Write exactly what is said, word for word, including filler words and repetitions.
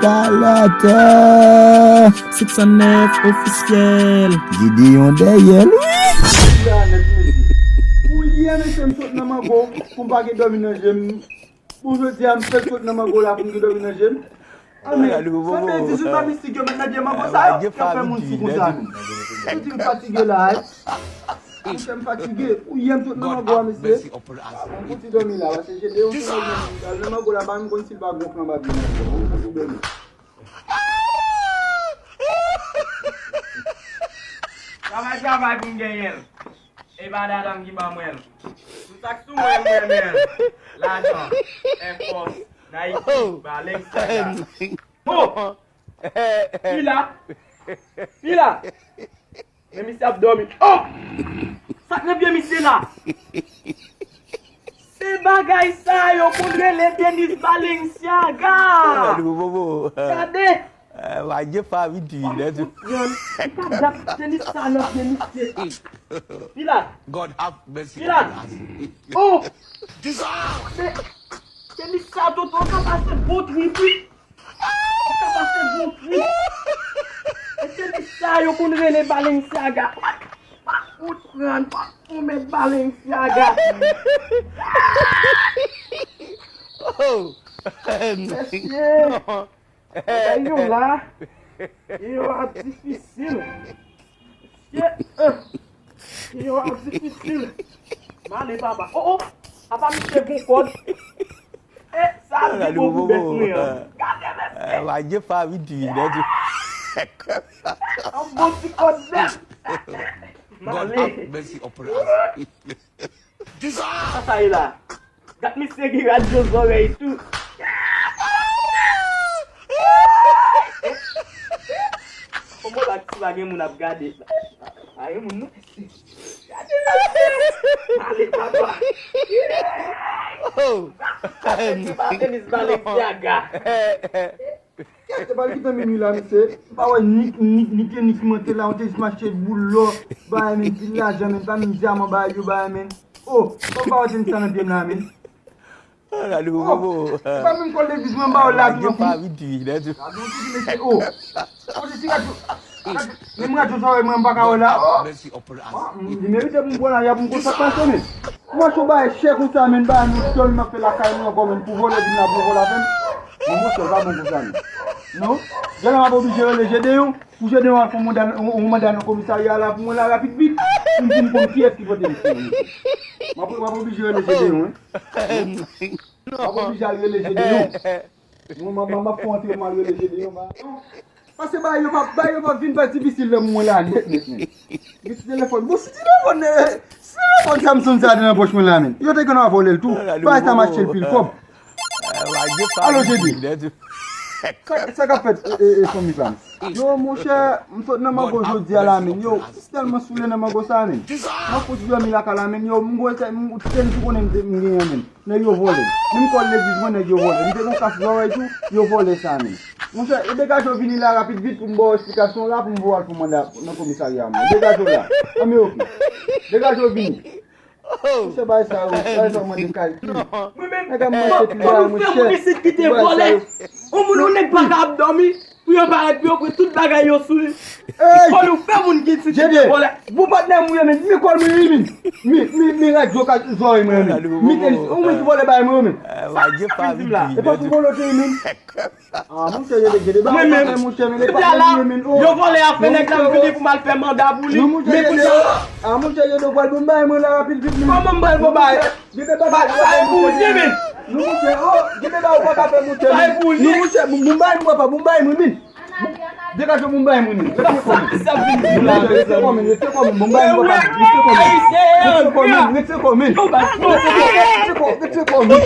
Kalata six oh nine ofisyèl. Gideon dèyè l, wi. Pou yè, mesye, m sot nan mango, pou m pa gen dòmi nan je m. Pou jodi a, m fèk sot nan mango la, pou m gen dòmi nan je m. A, men, sa vle di, se pa mistik yo met nan vye mango sa yo, k ap fè moun sou konsa, men. Yo di m fatige la, wi. Monchè, m fatige. Pou yè m sot nan mango a, mesye. Bon, pou ti dòmi la, paske Gedeon se nèg nan mango la, pa menm konn si l pa gon flanm ap vin ankò. Bon, pou ti dòmi. Travay, travay pou m genyen l. E pa dada m ki ban mwen l. Tout sa k sou mwen, m renmen l. Lajan, Air Force, Nike, Balenciaga. Oh! Pila! Pila! Men misye ap dòmi. Oh! Sa k nan pye misye la? Se bagay sa yo konn rele tenis Balenciaga. Gade! Ou pa dat tenis sa nan pye misye. Pila! Pila! Oh! Se tenis sa, Toto, ka pase bon trip, wi. Ou ka pase bon trip. E tenis sa yo konn rele Balenciaga. Pa konprann, pa konmet Balenciaga. Oh, mesye. Bagay yo la, yo ap difisil. Mesye, euh, yo ap difisil. M ale, papa. Oh, oh, apa misye gon kòd? E sa di bon pou bèt mwen an. Gade mesye. Yon bon ti kòd nèt. M ale. Sa sa ye la? Gad misye gen radyo zòrèy tou. Kòman la si pa gen moun ap gade? Pa gen moun non. Gade misye. Ale papa. Oh. Se pa tenis Balenciaga. Kèt, se pa li ki nan minwi la, mesye. M pa wè ni, ni, ni pye ni ki monte la, ou te jis mache boul lò, bagay men, pil lajan men, pa menm dyaman bagay yo bagay men. Oh, kòm pa wè tenis sa nan pye m la men. Oh, se pa menm kòl legliz mwen ba w la tou non. Gade yon ti mesye, oh. Kote ti radyo, menm radyo sa wè mwen m pa ka wè la, oh. Li merite pou m pran la, y ap m konn sa k pase men. Ou mache yon bagay chè konsa men, bagay nou dòmi m ap fè lakay nou ankò men, pou vòlè vin la pou vòlè avè m. Bon, monchè, pa bon konsa men. Non, jan la m ap oblije rele Gedeon, pou Gedeon al fè yon manda, yon, yon manda nan komisarya la pou mwen la rapid vit, pou m, pou m konn kiyès ki pote misye. M ap, m ap oblije rele Gedeon, wi. M ap oblije al rele Gedeon. Mwen, m ap, m ap fè yon antrenman al rele Gedeon, ba. Paske bagay yo p ap, bagay yo p ap vin pa difisil nan mwen la nèt, nèt, nèt. Gen ti telefòn. Bon, si telefòn, eh, si telefòn Samsung sa te nan pòch mwen la, men. Yo te konn ap vòlè l tou. Bagay sa mache l pil kòb. Alo, Gedeon. Sa, sa k ap fèt, e, e, e, fanmi pa m? Yo, monchè, m sot nan mango jodi a la, men. Yo, m tèlman soule nan mango sa, men. M ap fouti dòmi lakay la, men. Yo, m gwo, m, m, m konnen m te, m genyen, men. Nèg yo vòlè. Menm kòl legliz mwen, nèg yo vòlè. M te gon kas zòrèy tou, yo vòlè sa menm. Monchè, e degaje w vini la rapid vit pou m ba w esplikasyon la, pou m voye w al fè manda nan komisarya mwen. Degaje w la. An men oke. Degaje w vini. Monchè, bagay sa yo, bagay sa yo mande kalkil. Nèg ap manje pil bagay, monchè. Pou nou fè moun isit kite vòlè. Yon moun, yon nèg pa ka ap dòmi. Pou yo parèt, pou yo pran tout bagay yo sou li. Fò nou fè moun ki di kite vòlè. Bon patnè m wi men, mi kòl mwen wi men. Mi, mi, mi radyo ka zòrèy mwen wi men. Mi tenis, ou mwen ki vòlè bagay mwen wi men. Sa, sa vin di m la. E pa pou vòlè te wi men. Ah, monchè, Gedeon, Gedeon, ba ou pa fè monchè, men e pa mwen wi men. Yo vòlè afè nèg la, m vini pou m al fè manda pou li. Men kounye a. Ah, monchè, Gedeon, pral bon bagay mwen la rapid vit men. Kòman m pral bon bagay? Gen de bagay ou pa ka fè, monchè, men. Non, monchè, oh, gen de bagay ou pa ka fè, monchè, men. Non, monchè, bon, bon bagay, papa, bon bagay, mwen, men. Degaje w, bon bagay, mwen, men. Rete kò, men. Rete kò, men, rete kò, men, bon bagay, papa, rete kò, men. Rete kò, men, rete kò, men. Rete kò, rete kò, men.